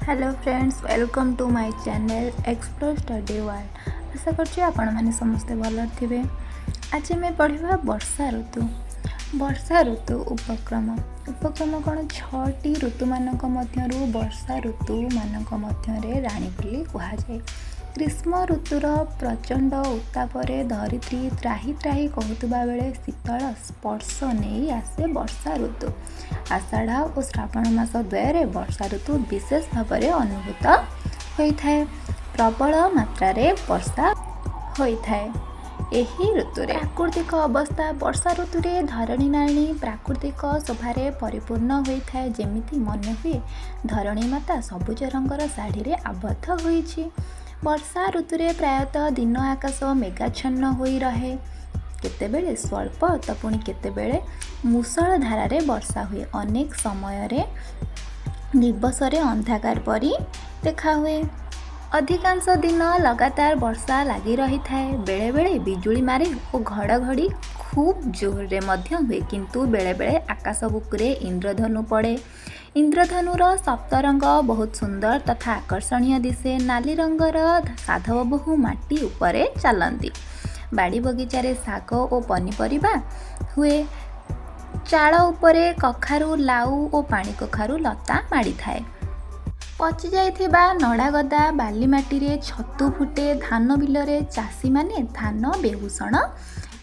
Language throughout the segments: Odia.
Hello friends, welcome to my channel Explore Study World. ଆଶା କରୁଛି ଆପଣମାନେ ସମସ୍ତେ ଭଲରେ ଥିବେ। ଆଜି ଆମେ ପଢ଼ିବା ବର୍ଷା ଋତୁ। ବର୍ଷା ଋତୁ ଉପକ୍ରମ। ଉପକ୍ରମ କ'ଣ? ଛଅଟି ଋତୁମାନଙ୍କ ମଧ୍ୟରୁ ବର୍ଷା ଋତୁମାନଙ୍କ ମଧ୍ୟରେ ରାଣୀ ବୋଲି କୁହାଯାଏ। ଗ୍ରୀଷ୍ମ ଋତୁର ପ୍ରଚଣ୍ଡ ଉତ୍ତାପରେ ଧରିତ୍ରୀ ତ୍ରାହି ତ୍ରାହି କହୁଥିବା ବେଳେ ଶୀତଳ ସ୍ପର୍ଶ ନେଇ ଆସେ ବର୍ଷା ଋତୁ। ଆଷାଢ଼ ଓ ଶ୍ରାବଣ ମାସ ଦ୍ୱୟରେ ବର୍ଷା ଋତୁ ବିଶେଷ ଭାବରେ ଅନୁଭୂତ ହୋଇଥାଏ। ପ୍ରବଳ ମାତ୍ରାରେ ବର୍ଷା ହୋଇଥାଏ ଏହି ଋତୁରେ। ପ୍ରାକୃତିକ ଅବସ୍ଥା। ବର୍ଷା ଋତୁରେ ଧରଣୀ ନାରୀ ପ୍ରାକୃତିକ ଶୋଭାରେ ପରିପୂର୍ଣ୍ଣ ହୋଇଥାଏ। ଯେମିତି ମନେ ହୁଏ, ଧରଣୀ ମାତା ସବୁଜ ରଙ୍ଗର ଶାଢ଼ୀରେ ଆବଦ୍ଧ ହୋଇଛି। ବର୍ଷା ଋତୁରେ ପ୍ରାୟତଃ ଦିନ ଆକାଶ ମେଘାଚ୍ଛନ୍ନ ହୋଇ ରହେ। କେତେବେଳେ ସ୍ୱଳ୍ପ ତ ପୁଣି କେତେବେଳେ ମୂଷଳ ଧାରାରେ ବର୍ଷା ହୁଏ। ଅନେକ ସମୟରେ ଦିବସରେ ଅନ୍ଧକାର ପରି ଦେଖାହୁଏ। ଅଧିକାଂଶ ଦିନ ଲଗାତାର ବର୍ଷା ଲାଗି ରହିଥାଏ। ବେଳେବେଳେ ବିଜୁଳି ମାରେ ଓ ଘଡ଼ଘଡ଼ି ଖୁବ୍ ଜୋରରେ ମଧ୍ୟ ହୁଏ। କିନ୍ତୁ ବେଳେବେଳେ ଆକାଶ ବୁକୁରେ ଇନ୍ଦ୍ରଧନୁ ପଡ଼େ। ଇନ୍ଦ୍ରଧନୁର ସପ୍ତରଙ୍ଗ ବହୁତ ସୁନ୍ଦର ତଥା ଆକର୍ଷଣୀୟ ଦିଶେ। ନାଲି ରଙ୍ଗର ସାଧବ ବୋହୂ ମାଟି ଉପରେ ଚାଲନ୍ତି। ବାଡ଼ି ବଗିଚାରେ ଶାଗ ଓ ପନିପରିବା ହୁଏ। ଚାଳ ଉପରେ କଖାରୁ, ଲାଉ ଓ ପାଣି କଖାରୁ ଲତା ମାଡ଼ିଥାଏ। ପଚିଯାଇଥିବା ନଡ଼ାଗଦା ବାଲି ମାଟିରେ ଛତୁ ଫୁଟେ। ଧାନ ବିଲରେ ଚାଷୀମାନେ ଧାନ ବେଉଷଣ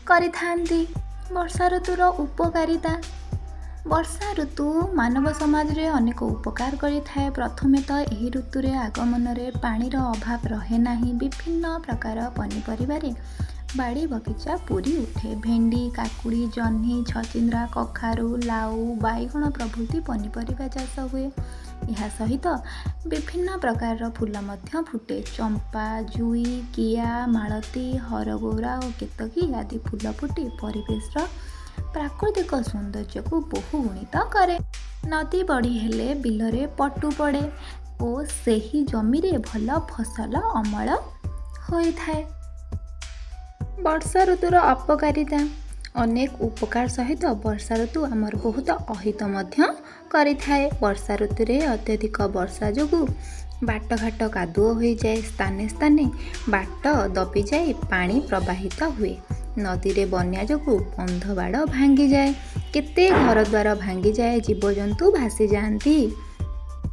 କରିଥାନ୍ତି। ବର୍ଷା ଋତୁର ଉପକାରିତା। ବର୍ଷା ଋତୁ ମାନବ ସମାଜରେ ଅନେକ ଉପକାର କରିଥାଏ। ପ୍ରଥମେ ତ ଏହି ଋତୁରେ ଆଗମନରେ ପାଣିର ଅଭାବ ରହେ ନାହିଁ। ବିଭିନ୍ନ ପ୍ରକାର ପନିପରିବାରେ ବାଡ଼ି ବଗିଚା ପୂରି ଉଠେ। ଭେଣ୍ଡି, କାକୁଡ଼ି, ଜହ୍ନି, ଛଚିନ୍ଦ୍ରା, କଖାରୁ, ଲାଉ, ବାଇଗଣ ପ୍ରଭୃତି ପନିପରିବା ଚାଷ ହୁଏ। ଏହା ସହିତ ବିଭିନ୍ନ ପ୍ରକାରର ଫୁଲ ମଧ୍ୟ ଫୁଟେ। ଚମ୍ପା, ଜୁଇ, କିଆ, ମାଳତୀ, ହରଗୌରା ଓ କେତକୀ ଆଦି ଫୁଲ ଫୁଟି ପରିବେଶର ପ୍ରାକୃତିକ ସୌନ୍ଦର୍ଯ୍ୟକୁ ବହୁଗୁଣିତ କରେ। ନଦୀ ବଢ଼ି ହେଲେ ବିଲରେ ପଟୁ ପଡ଼େ ଓ ସେହି ଜମିରେ ଭଲ ଫସଲ ଅମଳ ହୋଇଥାଏ। ବର୍ଷା ଋତୁର ଅପକାରିତା। ଅନେକ ଉପକାର ସହିତ ବର୍ଷା ଋତୁ ଆମର ବହୁତ ଅହିତ ମଧ୍ୟ କରିଥାଏ। ବର୍ଷା ଋତୁରେ ଅତ୍ୟଧିକ ବର୍ଷା ଯୋଗୁଁ ବାଟଘାଟ କାଦୁଅ ହୋଇଯାଏ। ସ୍ଥାନେ ସ୍ଥାନେ ବାଟ ଦବିଯାଇ ପାଣି ପ୍ରବାହିତ ହୁଏ। ନଦୀରେ ବନ୍ୟା ଯୋଗୁଁ ବନ୍ଧବାଡ଼ ଭାଙ୍ଗିଯାଏ। କେତେ ଘରଦ୍ୱାର ଭାଙ୍ଗିଯାଏ। ଜୀବଜନ୍ତୁ ଭାସିଯାଆନ୍ତି।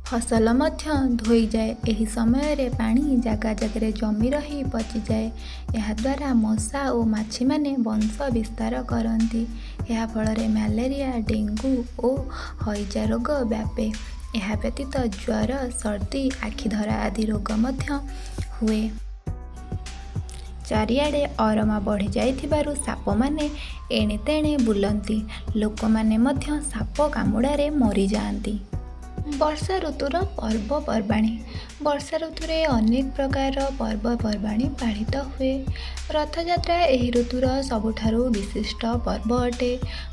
ଫସଲ ମଧ୍ୟ ଧୋଇଯାଏ। ଏହି ସମୟରେ ପାଣି ଜାଗା ଜାଗାରେ ଜମି ରହି ପଚିଯାଏ। ଏହାଦ୍ୱାରା ମଶା ଓ ମାଛିମାନେ ବଂଶ ବିସ୍ତାର କରନ୍ତି। ଏହା ଫଳରେ ମ୍ୟାଲେରିଆ, ଡେଙ୍ଗୁ ଓ ହଇଜା ରୋଗ ବ୍ୟାପେ। ଏହା ବ୍ୟତୀତ ଜ୍ୱର, ସର୍ଦ୍ଦି, ଆଖିଧରା ଆଦି ରୋଗ ମଧ୍ୟ ହୁଏ। ଚାରିଆଡ଼େ ଅରମା ବଢ଼ିଯାଇଥିବାରୁ ସାପମାନେ ଏଣେତେଣେ ବୁଲନ୍ତି। ଲୋକମାନେ ମଧ୍ୟ ସାପ କାମୁଡ଼ାରେ ମରିଯାଆନ୍ତି। ବର୍ଷା ଋତୁର ପର୍ବପର୍ବାଣି। ବର୍ଷା ଋତୁରେ ଅନେକ ପ୍ରକାରର ପର୍ବପର୍ବାଣି ପାଳିତ ହୁଏ। ରଥଯାତ୍ରା ଏହି ଋତୁର ସବୁଠାରୁ ବିଶିଷ୍ଟ ପର୍ବ ଅଟେ।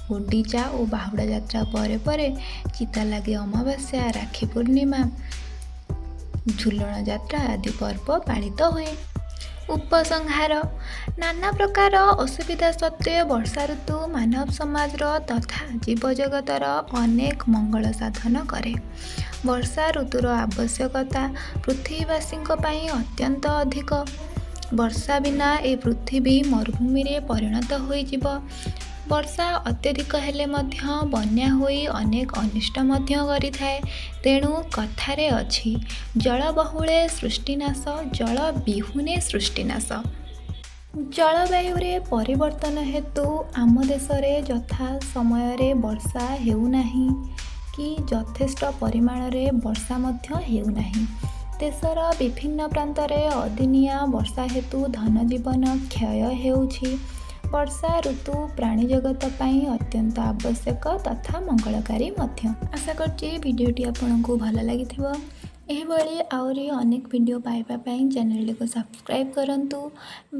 ଗୁଣ୍ଡିଚା ଓ ବାହୁଡ଼ା ଯାତ୍ରା ପରେ ପରେ ଚିତାଲାଗି ଅମାବାସ୍ୟା, ରାକ୍ଷୀ ପୂର୍ଣ୍ଣିମା, ଝୁଲଣ ଯାତ୍ରା ଆଦି ପର୍ବ ପାଳିତ ହୁଏ। ଉପସଂହାର। ନାନା ପ୍ରକାର ଅସୁବିଧା ସତ୍ତ୍ୱେ ବର୍ଷା ଋତୁ ମାନବ ସମାଜର ତଥା ଜୀବଜଗତର ଅନେକ ମଙ୍ଗଳ ସାଧନ କରେ। ବର୍ଷା ଋତୁର ଆବଶ୍ୟକତା ପୃଥିବୀବାସୀଙ୍କ ପାଇଁ ଅତ୍ୟନ୍ତ ଅଧିକ। ବର୍ଷା ବିନା ଏ ପୃଥିବୀ ମରୁଭୂମିରେ ପରିଣତ ହୋଇଯିବ। ବର୍ଷା ଅତ୍ୟଧିକ ହେଲେ ମଧ୍ୟ ବନ୍ୟା ହୋଇ ଅନେକ ଅନିଷ୍ଟ ମଧ୍ୟ କରିଥାଏ। ତେଣୁ କଥାରେ ଅଛି, ଜଳ ବହୁଳେ ସୃଷ୍ଟିନାଶ, ଜଳ ବିହୁନେ ସୃଷ୍ଟିନାଶ। ଜଳବାୟୁରେ ପରିବର୍ତ୍ତନ ହେତୁ ଆମ ଦେଶରେ ଯଥା ସମୟରେ ବର୍ଷା ହେଉନାହିଁ କି ଯଥେଷ୍ଟ ପରିମାଣରେ ବର୍ଷା ମଧ୍ୟ ହେଉନାହିଁ। ଦେଶର ବିଭିନ୍ନ ପ୍ରାନ୍ତରେ ଅଦିନିଆ ବର୍ଷା ହେତୁ ଧନଜୀବନ କ୍ଷୟ ହେଉଛି। ବର୍ଷା ଋତୁ ପ୍ରାଣୀଜଗତ ପାଇଁ ଅତ୍ୟନ୍ତ ଆବଶ୍ୟକ ତଥା ମଙ୍ଗଳକାରୀ ମଧ୍ୟ। ଆଶା କରୁଛି ଭିଡ଼ିଓଟି ଆପଣଙ୍କୁ ଭଲ ଲାଗିଥିବ। ଏହିଭଳି ଆହୁରି ଅନେକ ଭିଡ଼ିଓ ପାଇବା ପାଇଁ ଚ୍ୟାନେଲଟିକୁ ସବସ୍କ୍ରାଇବ୍ କରନ୍ତୁ,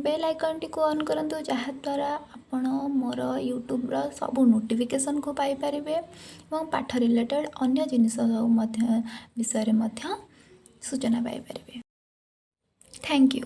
ବେଲ୍ ଆଇକନ୍ଟିକୁ ଅନ୍ କରନ୍ତୁ, ଯାହାଦ୍ୱାରା ଆପଣ ମୋର ୟୁଟ୍ୟୁବ୍ର ସବୁ ନୋଟିଫିକେସନ୍କୁ ପାଇପାରିବେ ଏବଂ ପାଠ ରିଲେଟେଡ଼୍ ଅନ୍ୟ ଜିନିଷ ସବୁ ମଧ୍ୟ ବିଷୟରେ ମଧ୍ୟ ସୂଚନା ପାଇପାରିବେ। Thank you.